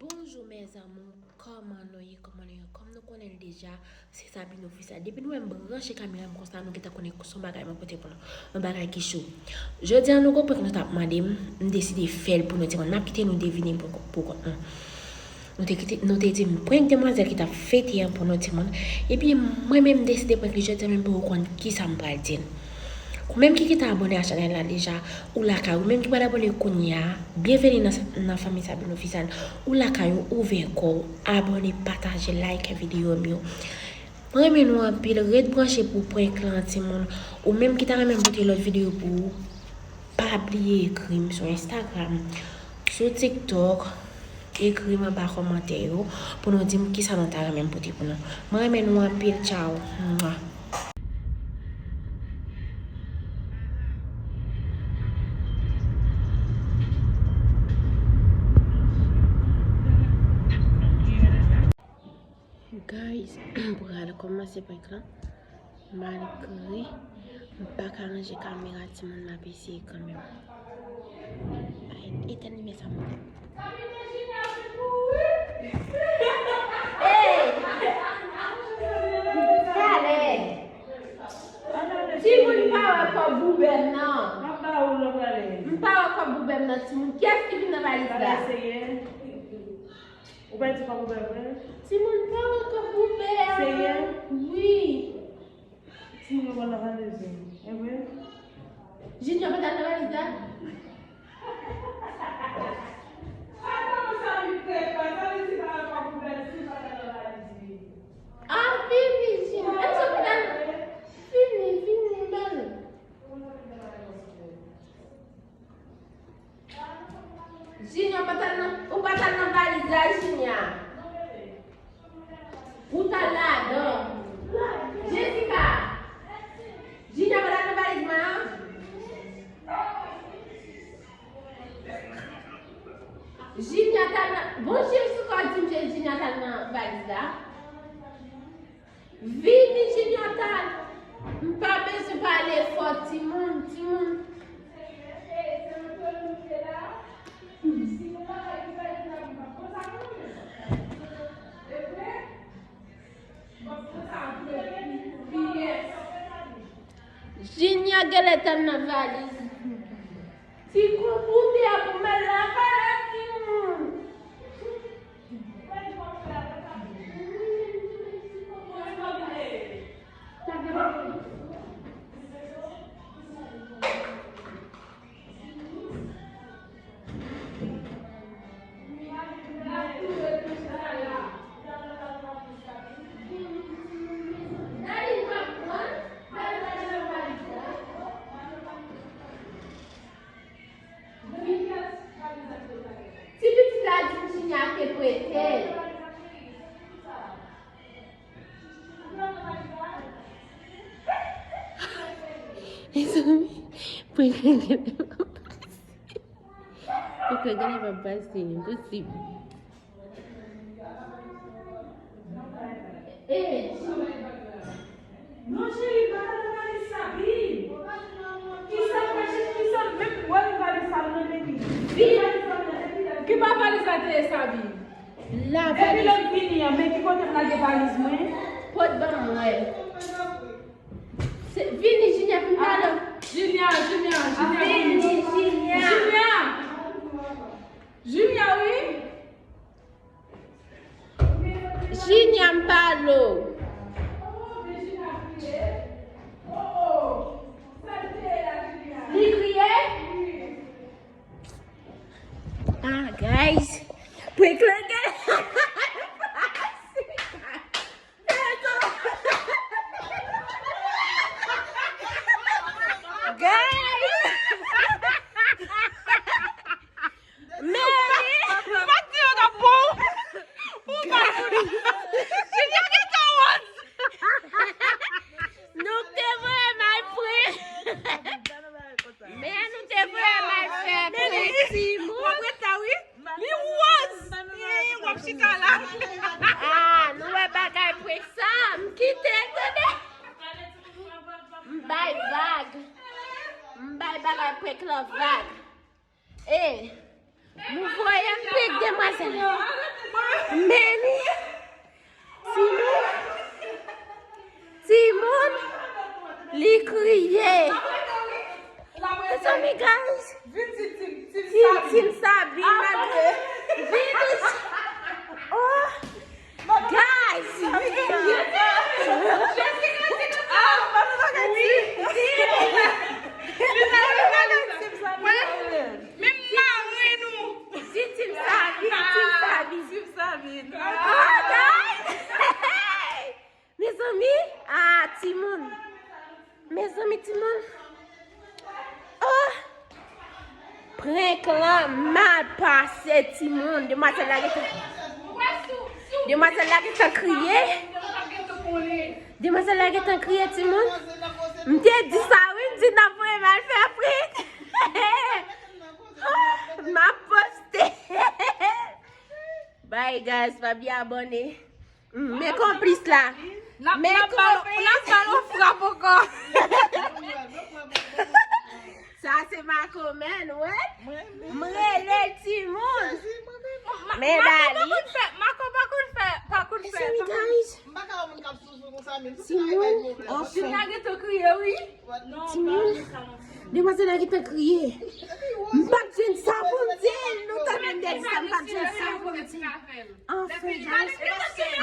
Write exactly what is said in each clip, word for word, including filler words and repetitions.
Bonjou mes amours, kòman nou ye, kòman nou ye? Kòm nou konnen l deja, se Sabine Official. Depi nou wè m branche kamera m konsa, nou gentan konnen se yon bagay mwen pote pou nou. Yon bagay ki cho. Jodi a nou gon prank nou t ap mande m, m deside fè l pou nou timoun. M ap kite nou devine pou, pou kont nou. Nou te kite, nou te di m prank demwazèl ki t ap fete an pou nou timoun. Epi mwen menm m deside prank li jodi a menm pou ou konn kisa m pral di n. Ou menm ki gentan abòne a chanèl la deja, ou lakay, ou menm ki pral abòne kounye a, byenveni nan, nan fanmi Sabine Official. Ou lakay ou, ouvè kò w, abòne, pataje, like videyo m yo. Mwen renmen nou anpil, ret branche pou prank lan timoun. Ou menm ki ta renmen m pote lòt videyo pou ou, pa bliye ekri m sou Instagram, sou TikTok, ekri m anba kòmantè yo pou nou di m kisa nou ta renmen m pote pou nou. Mwen renmen nou anpil, tchao. Mwa. Guys, m pral kòmanse prank lan. Malgre m pa ka ranje kamera timoun, m ap eseye kanmenm. Ay, etèn limyè sa mwen. Hey! Talè! Timoun, m pa wè kòb boubèm nan. M pa wè kòb boubèm nan, timoun. Kiyès ki vin nan valiz la? Ou pa di kòb boubèm vre? Timoun, m pa wè kòb boubèm. Serye? Wi. Timoun yo pa nan valiz yo. E vre? Junior pa t al nan valiz la? Sa kòman sa vin fè pa? Sa vle di pa nan kòb boubèm si pa t al nan valiz li. Ah, vini, Junior. Èske ou pa t al? Vini, vini, bèl. Junior, pa t al nan, ou pa t al nan valiz la, Junior. Ou t al ladan. Jessica. Junior, pa t al nan valiz mwen an. Junior t al nan, bon, Jessica di m Junior t al nan valiz la. Vini, Junior, tan. M pa bezwen pale fò, timoun, timoun. Junior genlè t al nan valiz. Ti kou poute a pou mèt la pale timoun. Ti pitit la di m Junior te prete l. Mezanmi, prank lan genlè p ap pase. Prank lan genlè p ap pase, enposib. Non, cheri, pa t al nan valiz Sabi. Kisa, kisa, menm wè valiz sa nan men li. Ki valiz sa nan men li? Ki pa valiz la te ye, Sabi? Epi lè m vini an, men ki kote m lage valiz mwen? Pot ban mwen. Se, vini, Junior, vin pale. Junior, Junior, Junior, vini, Junior. Junior. Junior, wi. Junior, m pale w. Li kriye? Ah, guys. Prank lan genlè. Guys. Mary! M pa t di yo t ap bon. Ou pa t di. Junior gentan wont. Nou te voye m al prank. Men nou te voye m al fè prank timoun. W ap ret la, wi. Li wòz. Ih, w ap chita la. Ah, nou wè bagay prank sa. M kite, tande. M bay vag. M bay bagay prank lan vag. E, nou voye m prank demwazèl. Meni. Timoun. Timoun. Li kriye. Mezanmi, guys. Team, Team Sabine, malgre. Vin. Oh. Guys. Menm mari nou. Di Team Sabine, Team Sabine. Team Sabine. Ah, guys. Mezanmi, ah, timoun. Mezanmi, timoun. Oh. Prank lan mal pase, timoun. Demwazèl la gentan. Demwazèl la gentan kriye. Demwazèl la gentan kriye, timoun. M te di sa, wi, m di n ap voye m al fè prank. Oh, m ap poste. Bye, guys. Pa bliye abòne. Mm, men konplis la. Men konplis. N ap ba l yon frap ankò. Sa se Marco, man, wè? M rele timoun. Men Dali. Marco pa konn fè, pa konn fè. Mezanmi, guys. M pa ka wè moun k ap soufri konsa, men. Timoun, anfen. Timoun. Demwazèl la gentan kriye. M pa t jwenn sa pou m di l. Nou tande m te di sa, m pa t jwenn sa pou m di l. Anfen, guys,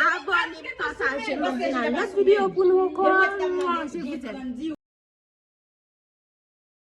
abòne, pataje, m ap vin ak lòt videyo pou nou ankò. Je vous aime.